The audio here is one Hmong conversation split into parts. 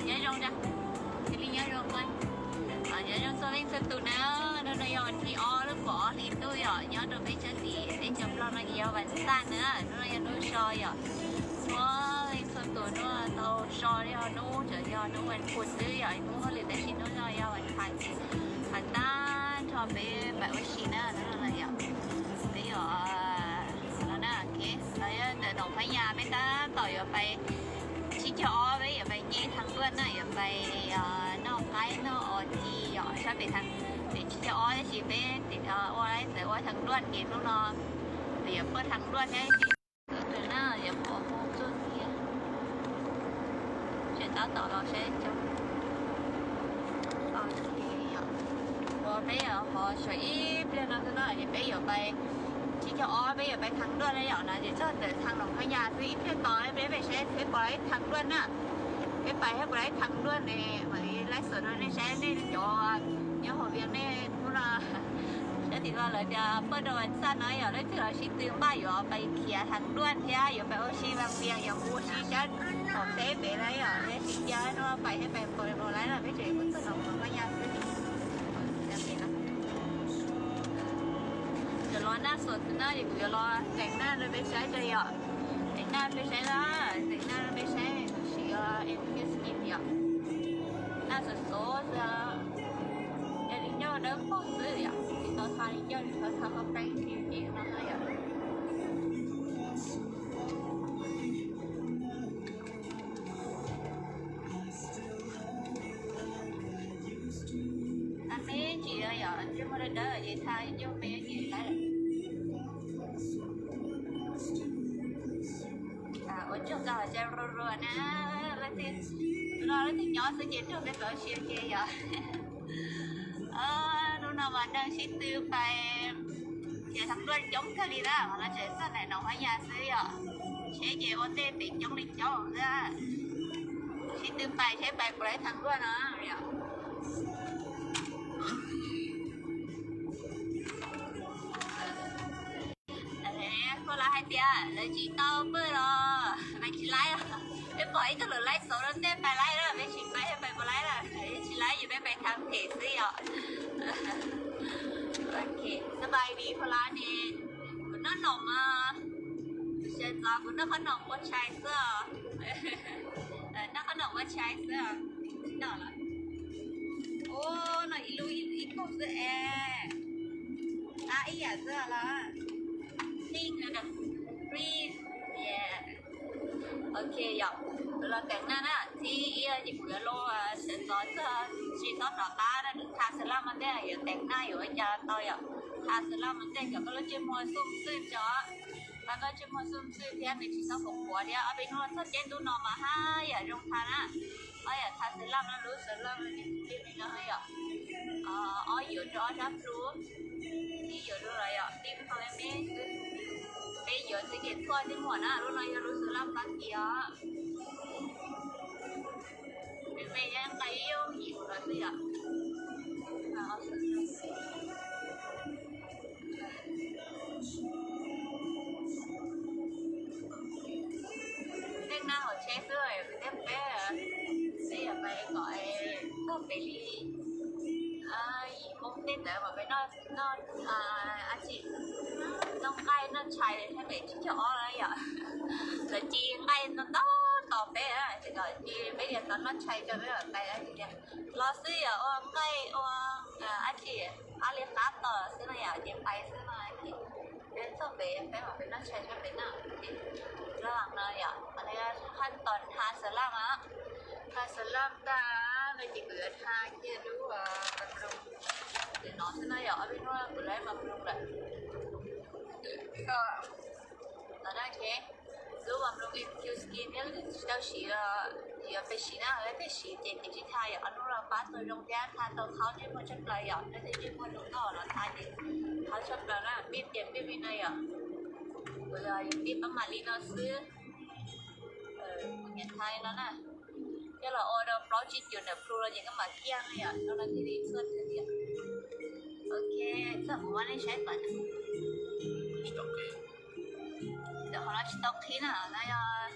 Nyob zoo, nyob zoo txhua leej txhua tus na. Hnub no yog vas thib ob lub kaum ob hli ntuj yom, nyob rau peb tsob tim teb chaws Nplog no ces yog vas xaj na, hnub no yog hnub so yom. Txhua leej txhua tus hnub tau so yog hnub, tseem yog hnub vas phuv xwb yom, hnub hauj lwm tab sis hnub no yog vas thib ces vas tag nrho peb pais ua si na, hnub no yom. Peb yuav no na, ok, los yog ntawm Noo Phab Yas peb tab tom yuav pais tsib caug ob, peb yuav pais nce thaj nruaj na, yuav pais noj qaib noj os ci yom, sab pem thaj, pem tsib caug ob tab sis peb ua ntawd ua thaj nruaj ces hnub no peb yuav paj thaj nruaj thiab ces tus na yuav pov hu txuj thiab. Tseem tab tom los saib cov, ok, yog, peb yuav ho sawv ib pliag no xwb na ces peb yuav pais tsib caug ob, peb yuav pais thaj nruaj na yom, no ces txog ntawm thaj Noo Phab Yas xwb, ib pliag tos peb pais saib peb pom ib thaj nruaj na. Peb pais thiab puas laib thaj nruaj ne, mam li laib xov rau nej saib, nej cov nyob hauv Vias nej hnub no saib tim no lawv tias paj rau vas xaj no yog leej twg los sib tw npaj yuav pais khiav thaj nruaj thiab yuav pais ua si vas Vias, yuav mus ua si sab tom teb pem na yom, sib cia hnub no pais thiab pais pom laib no, peb tseem mus txog Noo Phab Yas xwb. Yuav los naj xom xwb na, ces kuv yuav los teem naj rau peb saib tso yom. Teem naj peb saib na, teem naj rau peb saib, siv M Q Skin yom. Naj xom xov xwb, yog li ncauj dawb paug xwb yom, tsis tau tha li ncauj, tsis tau tha qhov peev li no yom. Tag me ntsis yom, ntsej muag dawb dawb ces tha ncauj me ces laib lawm. Ua tsaug ntau, hais tias rua rua na, leej twg, hnub no leej twg nyob xwb ces nrog peb tau ua si ua ke yom. Hnub no mas neeg sib tw pais khiav thaj nruaj coob kawg li na, mas no tseem txog ntawm Noo Phab Yas xwb yom. Tsheb ces ua ntej pem coob li coob xwb. Sib tw pais seb pais puas laib thaj nruaj no yom. Kuj lawv hais tias lawv tsis tau paj los pais tsis laib. Peb pom ib tug lawv laib xov rau ntej pais laib lawm, peb tsis pais pais puas laib lawm, tsis laib ces peb pais tham phem xwb yom. Ok, ສະບາຍດີ Pha Lab ເນາະ, ເຂົານອນໜອມມາ, ເຂົານອນຂະໜົມບົວຊາຍເສື້ອ, ເອີ ນອນຂະໜົມບົວຊາຍເສື້ອ, ນອນລະ. ໂອ້ ນອນອີ່ລູ ອີ່ລູ ອີ່ໂກ້ເສື້ອແອ, ອາ ອີ່ຢາເສື້ອລະ, ພຣິ້ງ ເອີ ພຣິ້ງ ເຢ. Ok yom, kuv los teem naj na, thib ib ces kuv yuav los sawv ntxov txog tsis txhob rov qab na, tha xas laj mas ntej yuav teem naj yuav ua cas tau yom. Tha xas laj mas ntej kom koj lub ntsej muag xum xwm tso, tha koj ntsej muag xum xwm thiab nws tsis txhob qhuav qhuav thiab. Ob peb hnub txog caij ntuj no mas haj yam zoo tha na, haj yam tha xas laj no, lub xas laj no ces kuv li no yom. Ob yuav rau ob sab plhu, ib yuav rau los yom, tib qho me me xwb, peb yuav xwb ces thuaj ntsej muag na. Lub no yog lub xas laj Fab Kis os. Me me nqa ib yam no xwb yom. Tej naj hauv tsheb xwb, peb, peb yuav pais kom txog pem li yim moo tej ntawd mas peb noj, noj, noj nqaij noj tshais thiab pem tsib caug ob na yom. Lawv ci nqaij no ntau tos peb, ces kom ci peb yuav tau noj tshais rau peb mam pais. Los xwb yom, ua nqaij ua dab tsi, pab li qab tos xwb no yom, ces pais xwb no. Peb txog pem peb mam pem noj tshais sab pem na. Los no yom, qhov no yog qhov tos tha xas laj na. Tha xas laj tag no ces kuv yuav tha kiag lub mloog. Ces no xwb no yom, ob peb hnub kuv lawv mas mloog lawm. Lub mas mloog M Q Skin thiab, leej twg tsis tau siv los yuav pem siv na, leej twg siv ces tsis tha yom, ob hnub no pab tau zoo thiab tha tau qhaub ntsej muag tshaj plaws yom, leej twg ntsej muag zoo nkauj los tha ces qhaub tshaj plaws na, pib tias pib li no yom. Kuv yog pib pab mam li no xwb. Kuv nyiam tha li no na. Coj los ua rau plaub tsib cuam ntawm plhu los ces koj mam kiag no yom, no no thiaj li txhua tiag tiag. Ok, txog kuv muab nej saib pam. Ntawm qhov no tsis tau qhib na, no yog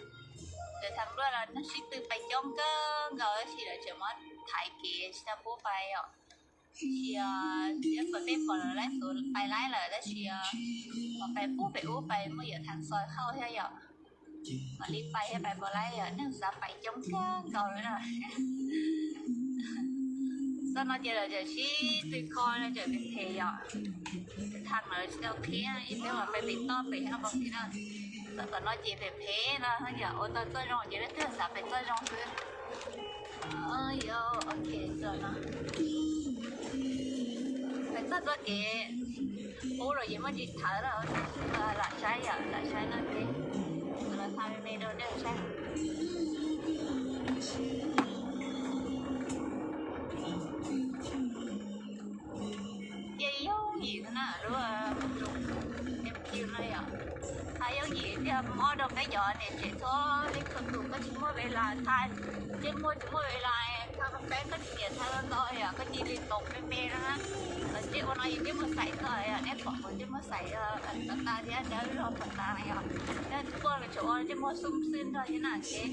Cov thav npluaj los neeg sib tw pais coob kawg nkaus tab sis lawv tseem muab thaiv kev tsis tau pub pais os. Tab sis peb pom lawv laib txuv pais laib lawm tab sis pom pais pub pem ub pais muaj yam thav xov hauj thiab yom. Mam li pais thiab pais pom laib yom, neeg xav pais coob kawg nkaus li na. Txoj no ces lawv tseem sib tw kho no tseem phem phem yom. Thav lawv tsis tau qhib ib peb los peb pem toj pem no pom phem na. Txoj tom no ces phem phem no yom, ua tau txoj zoo ces leej twg xav pem txoj zoo xwb. Yog, ok, txoj no pem txoj tuaj kev qub los yeej muaj tsis thawv lawm, lam saib yom, lam saib no ces los tha me me rau nej saib. Cia yooj yim na lub M Q no yom. Tha yooj yim tiag, mob rau peb cov niam tsev txhob li kho tus, koj tsis muaj ve las tha, ntsej muag tsis muaj ve las tha, peb koj tsis niam tha ntau yom, koj cia li toom me me na. Ntsej ua no yus ntsej muag xaim txog yom, neb pom kuv ntsej muag xaim tag thiab dawb zog tag yom. Neb tuaj tseem ua ntsej muag xub xwb nrog thiab na ces,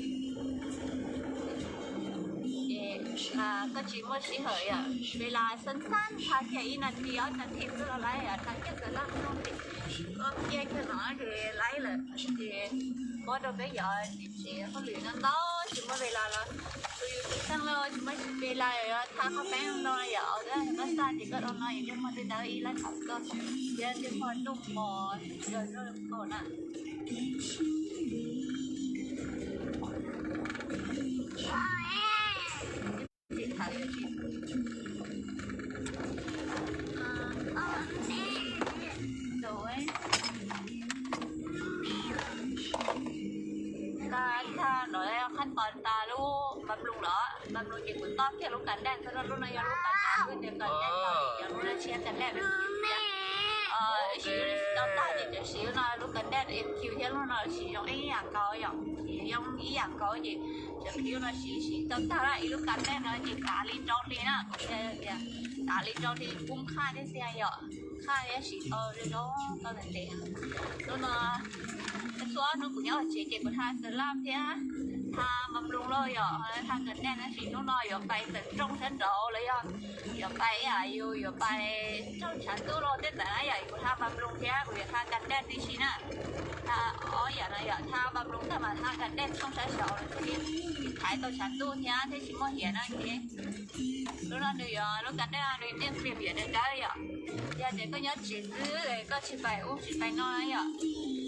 ces koj tsis muaj sij hawm yom, ve las xab xab tha kiag ib nas this ob nas this xwb los laib yom, tha kiag xwb laj xub ces ua kiag kiag no ces laib lawm ces mob rau peb cov niam tsev hauj lwm no ntau tsis muaj ve las los, tus yus tus xeeb los tsis muaj ve las yom, tha qhov peeb no yom, koj xaj ces koj rau no yus ntsej muag twb dawb ib lab thaum koj thiab ntsej muag ntuj mos yog ntuj kaus na. Tag, tag no yog qhab tos tas lub npa nploos los, npa nploos ces kuv toj kiag lub kas daj xwb, lub no yog lub kas daj, lub tias kas daj tau, yog lub no tshiab kas daj. Tab sis tsis tau tag ces tseem siv lub no lub kas daj M Q thiab lub no siv zoo ib yam nkaus yom, siv zoo ib yam nkaus ces tseem siv lub no siv, siv tau tag lawm ib lub kas daj no ces kav li rau hli na, kuv thiaj tias kav li rau hli kub qhaj thiab xia yom, qhaj thiab siv tau zoo tau ntev ntev. Lub no txhua hnub kuv nyob hauv tsev ces kuv tha xab laj thiab tha npa nploos los yom, tha kas daj tab sis hnub no yuav pais tawm rooj sab nraud los yog yuav pais ib yam yus yuav pais rooj tshav ntuj los tej ntawd na yom, kuv tha npa nploos thiab kuv yuav tha kas daj tib si na. Tha ob yam no yom, tha npa nploos tag mas tha kas daj rooj sab saud los thiaj li thaiv tau tshav ntuj thiab thiaj tsis muaj hiav no ces. Lub no nws yog lub kas daj nws ntiaj pliam viam dawb dawb yom. Yog tias koj nyob tsev xwb koj tsis pais ub tsis pais no yom,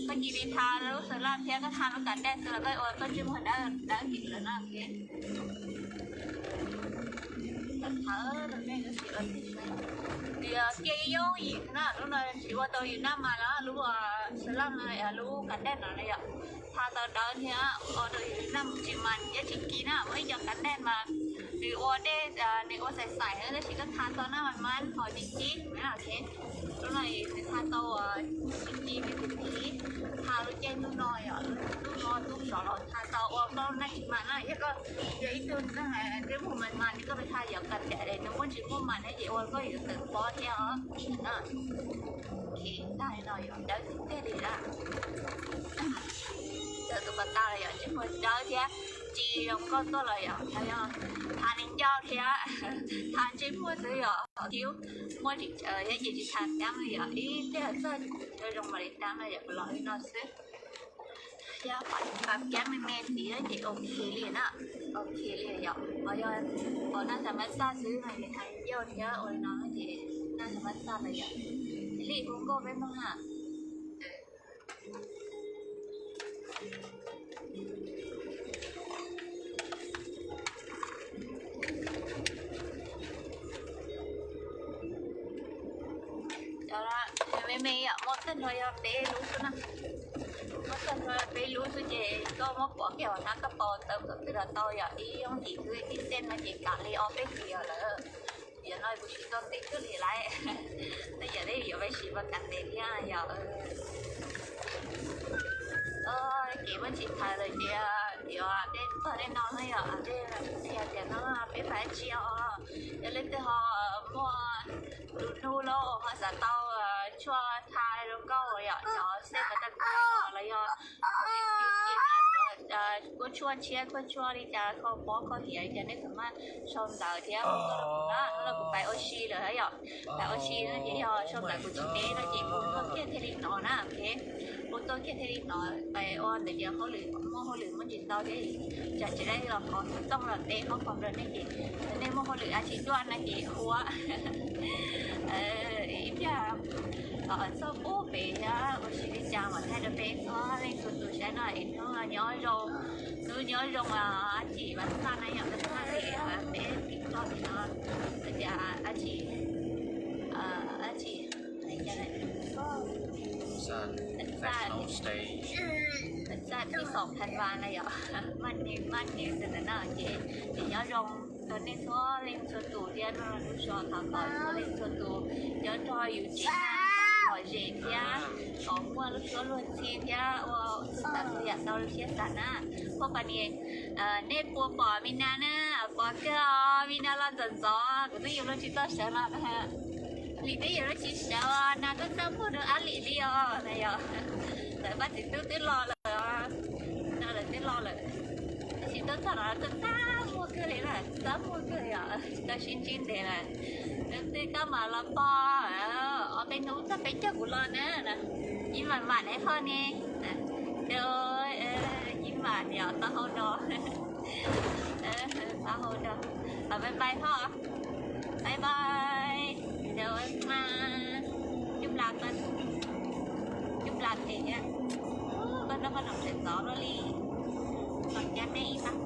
koj cia li tha lub xab laj thiab koj tha lub kas daj xwb los koj ua koj ntsej muag dawb dawb heev lawm no. Nws yog kiag yooj yim na, lub no tsis ua tau yus naj mas na, lub xab laj no, lub kas daj no na yom, tha tau dawb thiab ua rau yus naj tsis mas thiab tsis kis na. Muaj ib co kas daj mas nws ua dej, nws ua xaim xaim tab sis koj tha tau naj mas mas ho ci ci na. Lub no nws tha tau ci ci nws tus kis, tha lub caij ntuj no yom, ntuj no ntuj sov los tha tau ua koj naj tsis mas na. Yog koj yog ib tug neeg ntsej muag mas mas nws koj pes tha yom kas daj nws muaj tsis muaj mas na ces ua koj yuav tawm pob thiab os. Tag li no yom, dawb tiag tiag li na. Txawm tus pas tas los yom, ntsej muag dawb thiab ci zoo nkauj tuaj los yom, yog tha nws ncauj thiab tha ntsej muag xwb yom, thiab muaj tsis tsawv thiab ces tsis tha kab li yom, ib pliag txog zoo mam li kab no yom, los li no xwb. Yog pas kab me me ntxiv ces ok li na, ok li yom, ho yog pas naj xav mas xaj xwb no ces tha ncauj thiab ua li no ces naj xav mas xaj los yom, li hu nkauj peb Hmoob na. Cov me me yom, muaj tag nrho yog peb lub xwb na. Muaj tag nrho yog peb lub xwb ces koj muab pov kiag hauv hnab koj pov tawm kom twg los tau yom, ib yooj yim xwb, ib xej no ces kam li ob peb hlis lawm. Yam no kuv siv tau ntev kawg li lawm. Tej yam li yuav peb siv mas kam ntev thiab yom. Kev muaj tsis thaiv lawm ces yuav dej tog dej no na yom, dej txhia tias no peb pais tsi os. Yog leej twg ho muaj tus nug los ho xav tau tshuaj tha zoo nkauj yom, cov xej mas tag kis los yog tshuaj ntshiab koj tshuaj li cas koj pob koj hiav li cas nej kuj maj sau ntawv thiab hu tuaj rau kuv na. Hnub no kuv pais ua si lawm yom, pais ua si no ces yog sau ntawv kuv tsis teb no ces hu tuaj kiag thiaj li hnov na, ok. Hu tuaj kiag thiaj li hnov, pais ua ntawd ces hauj lwm muaj hauj lwm muaj ntsis ntau thiab, tsam tsis tau los kov xov tooj los teb qhov kom rau nej ces nej muaj hauj lwm dab tsi tuaj no ces hu ib pliag txog pub pem thiab ua si li cas mam thaij rau peb txhua leej txhua tus saib no es hnub no nyob zoo, hnub nyob zoo dab tsi vas xaj na yom, vas xaj li peb tim toj tim no tias dab tsi, dab tsi, vas xaj tim xom phav vas na yom, maj niv maj niv ntawd na ces nyob zoo rau nej txhua leej txhua tus thiab noj lub zos thov kom txhua leej txhua tus nyob nrog yus tsev neeg lom zem thiab kom muaj lub suab luag ntxhi thiab ua txhua yam tau lub siab xav na. Phooj ywg, nej puas pom Mis Nas na? Pom kawg os, Mis Nas los ntxov ntxov, kuv twb yuav luag tsis txog sawv los, Lis twb yuav luag tsis sawv os, Nas koj txaj muag rau ab lis li os na yom. Lawv pab txiv tub twb los lawm, no lawv twb los lawm. Tab sis tuaj txog no koj txaj muag kawg li na, txaj muag kawg li os, tsis tau sib ntsib ntev lawm. Twb koj mam los pom, ob peb hnub txog peb caug kuv los na. Ib mam mam ne phoj ne. Ib mam niam taub hau no, taub hau no. Bye bye phoj, bye bye. Cub nplas, cub nplas phem thiab. Koj noj koj noo tseem ntxov luaj li, los cab nej ib tag.